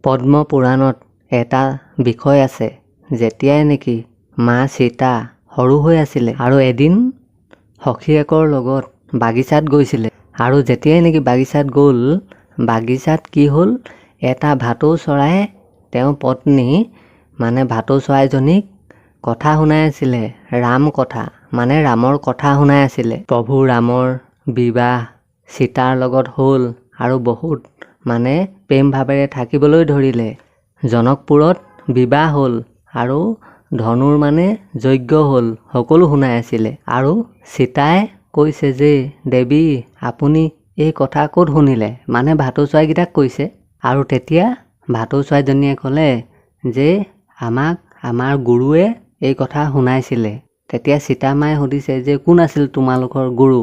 পদ্ম পুৰাণত এটা বিষয় আছে, যেতিয়াই নেকি মা সীতা সৰু হৈ আছিলে আৰু এদিন সখীয়েকৰ লগত বাগিচাত গৈছিলে। আৰু যেতিয়াই নেকি বাগিচাত গ'ল, বাগিচাত কি হ'ল, এটা ভাটৌ চৰায়ে তেওঁৰ পত্নী মানে ভাটৌ চৰাইজনীক কথা শুনাই আছিলে, ৰাম কথা, মানে ৰামৰ কথা শুনাই আছিলে। প্ৰভু ৰামৰ বিবাহ সীতাৰ লগত হ'ল আৰু বহুত মানে প্ৰেম ভাৱেৰে থাকিবলৈ ধৰিলে। জনকপুৰত বিবাহ হ'ল আৰু ধনুৰ মানে যজ্ঞ হ'ল, সকলো শুনাই আছিলে। আৰু সীতাই কৈছে যে, দেৱী, আপুনি এই কথা ক'ত শুনিলে? মানে ভাটৌ চৰাইকেইটাক কৈছে। আৰু তেতিয়া ভাটৌ চৰাইজনীয়ে ক'লে যে আমাক আমাৰ গুৰুৱে এই কথা শুনাইছিলে। তেতিয়া সীতা মায়ে সুধিছে যে কোন আছিল তোমালোকৰ গুৰু?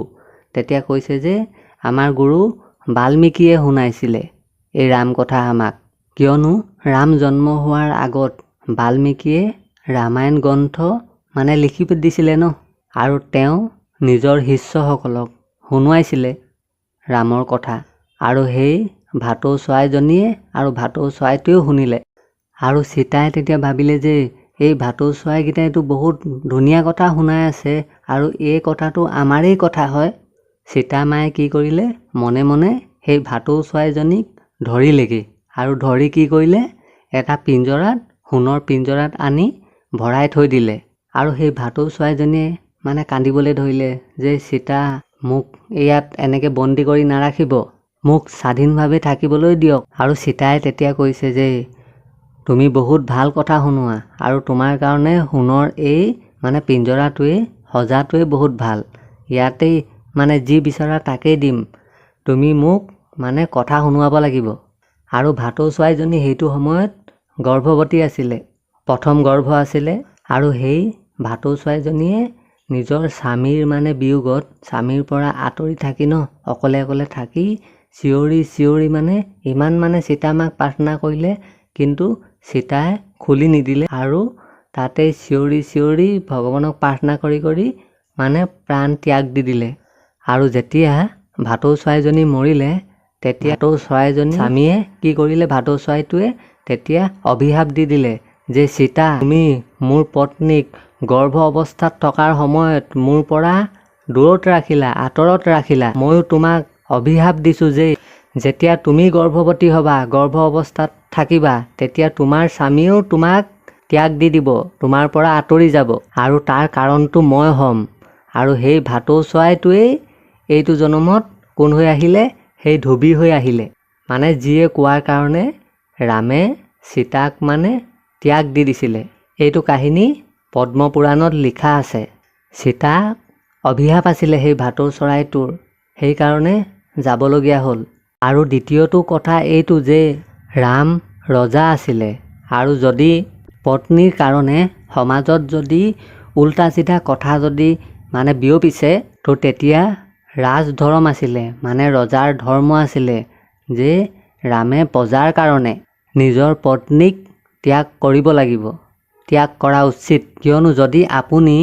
তেতিয়া কৈছে যে আমাৰ গুৰু বাল্মীকিয়ে শুনাইছিলে এই ৰাম কথা আমাক। কিয়নো ৰাম জন্ম হোৱাৰ আগত বাল্মীকিয়ে ৰামায়ণ গ্ৰন্থ মানে লিখি দিছিলে ন, আৰু তেওঁ নিজৰ শিষ্যসকলক শুনোৱাইছিলে ৰামৰ কথা। আৰু সেই ভাটৌ চৰাইজনীয়ে আৰু ভাটৌ চৰাইটোৱেও শুনিলে। আৰু সীতাই তেতিয়া ভাবিলে যে এই ভাটৌ চৰাইকেইটাইতো বহুত ধুনীয়া কথা শুনাই আছে আৰু এই কথাটো আমাৰেই কথা হয়। সীতা মায়ে কি কৰিলে, মনে মনে সেই ভাটৌ চৰাইজনীক ধৰিলেগৈ আৰু ধৰি কি কৰিলে, এটা পিঞ্জৰাত, সোণৰ পিঞ্জৰাত আনি ভৰাই থৈ দিলে। আৰু সেই ভাটৌ চৰাইজনীয়ে মানে কান্দিবলৈ ধৰিলে যে সীতা, মোক ইয়াত এনেকৈ বন্দী কৰি নাৰাখিব, মোক স্বাধীনভাৱে থাকিবলৈ দিয়ক। আৰু সীতাই তেতিয়া কৈছে যে তুমি বহুত ভাল কথা শুনোৱা আৰু তোমাৰ কাৰণে সোণৰ এই মানে পিঞ্জৰাটোৱেই, সজাটোৱেই বহুত ভাল, ইয়াতেই মানে যি বিচৰা তাকেই দিম, তুমি মোক মানে কথা শুনোৱাব লাগিব। আৰু ভাটৌ চৰাইজনী সেইটো সময়ত গৰ্ভৱতী আছিলে, প্ৰথম গৰ্ভ আছিলে। আৰু সেই ভাটৌ চৰাইজনীয়ে নিজৰ স্বামীৰ মানে বিয়োগত স্বামীৰ পৰা আঁতৰি থাকি ন, অকলে অকলে থাকি চিঞৰি চিঞৰি মানে ইমান মানে সীতা মাক প্ৰাৰ্থনা কৰিলে, কিন্তু সীতাই খুলি নিদিলে। আৰু তাতে চিঞৰি চিঞৰি ভগৱানক প্ৰাৰ্থনা কৰি কৰি মানে প্ৰাণ ত্যাগ দি দিলে। আৰু যেতিয়া ভাটৌ চৰাইজনী মৰিলে, তেতিয়া ভাটৌ চৰাইজনী স্বামীয়ে কি কৰিলে, ভাটৌ চৰাইটোৱে তেতিয়া অভিশাপ দি দিলে যে সীতা, তুমি মোৰ পত্নীক গৰ্ভ অৱস্থাত থকাৰ সময়ত মোৰ পৰা দূৰত ৰাখিলা, আঁতৰত ৰাখিলা, ময়ো তোমাক অভিশাপ দিছোঁ যে যেতিয়া তুমি গৰ্ভৱতী হ'বা, গৰ্ভ অৱস্থাত থাকিবা, তেতিয়া তোমাৰ স্বামীয়েও তোমাক ত্যাগ দি দিব, তোমাৰ পৰা আঁতৰি যাব, আৰু তাৰ কাৰণটো মই হ'ম। আৰু সেই ভাটৌ চৰাইটোৱেই এইটো জনমত কোন হৈ আহিলে, সেই ধুবি হৈ আহিলে। মানে যিয়ে কোৱাৰ কাৰণে ৰামে সীতাক মানে ত্যাগ দি দিছিলে। এইটো কাহিনী পদ্মপুৰাণত লিখা আছে। সীতা অভিশাপ আছিলে সেই ভাটৌ চৰাইটোৰ, সেইকাৰণে যাবলগীয়া হ'ল। আৰু দ্বিতীয়টো কথা এইটো যে ৰাম ৰজা আছিলে, আৰু যদি পত্নীৰ কাৰণে সমাজত যদি উল্টা চিধা কথা যদি মানে বিয়পিছে, তো তেতিয়া ৰাজধৰ্ম আছিলে, মানে ৰজাৰ ধৰ্ম আছিলে যে ৰামে প্ৰজাৰ কাৰণে নিজৰ পত্নীক ত্যাগ কৰিব লাগিব, ত্যাগ কৰা উচিত। কিয়নো যদি আপুনি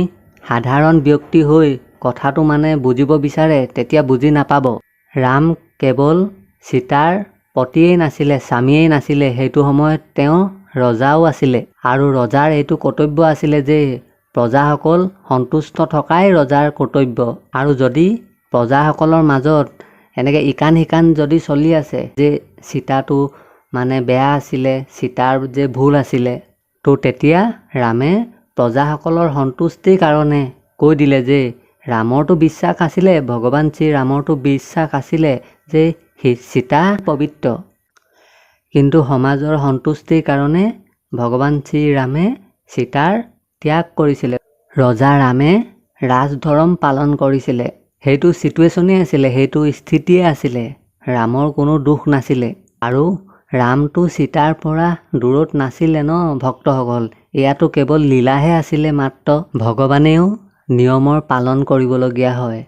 সাধাৰণ ব্যক্তি হৈ কথাটো মানে বুজিব বিচাৰে, তেতিয়া বুজি নাপাব। ৰাম কেৱল সীতাৰ পতিয়েই নাছিলে, স্বামীয়েই নাছিলে, সেইটো সময়ত তেওঁ ৰজাও আছিলে। আৰু ৰজাৰ এইটো কৰ্তব্য আছিলে যে প্ৰজাসকল সন্তুষ্ট থকাই ৰজাৰ কৰ্তব্য। আৰু যদি প্ৰজাসকলৰ মাজত এনেকৈ ইকান সিকান যদি চলি আছে যে সীতাটো মানে বেয়া আছিলে, সীতাৰ যে ভুল আছিলে, তো তেতিয়া ৰামে প্ৰজাসকলৰ সন্তুষ্টিৰ কাৰণে কৈ দিলে যে ৰামৰতো বিশ্বাস আছিলে, ভগৱান শ্ৰী ৰামৰতো বিশ্বাস আছিলে যে সীতা পবিত্ৰ, কিন্তু সমাজৰ সন্তুষ্টিৰ কাৰণে ভগৱান শ্ৰীৰামে সীতাৰ ত্যাগ কৰিছিলে। ৰজা ৰামে ৰাজধৰ্ম পালন কৰিছিলে, সেইটো চিটুৱেশ্যনেই আছিলে, সেইটো স্থিতিয়ে আছিলে, ৰামৰ কোনো দোষ নাছিলে। আৰু ৰামটো সীতাৰ পৰা দূৰত নাছিলে ন ভক্তসকল, এয়াতো কেৱল লীলাহে আছিলে মাত্ৰ। ভগৱানেও নিয়মৰ পালন কৰিবলগীয়া হয়।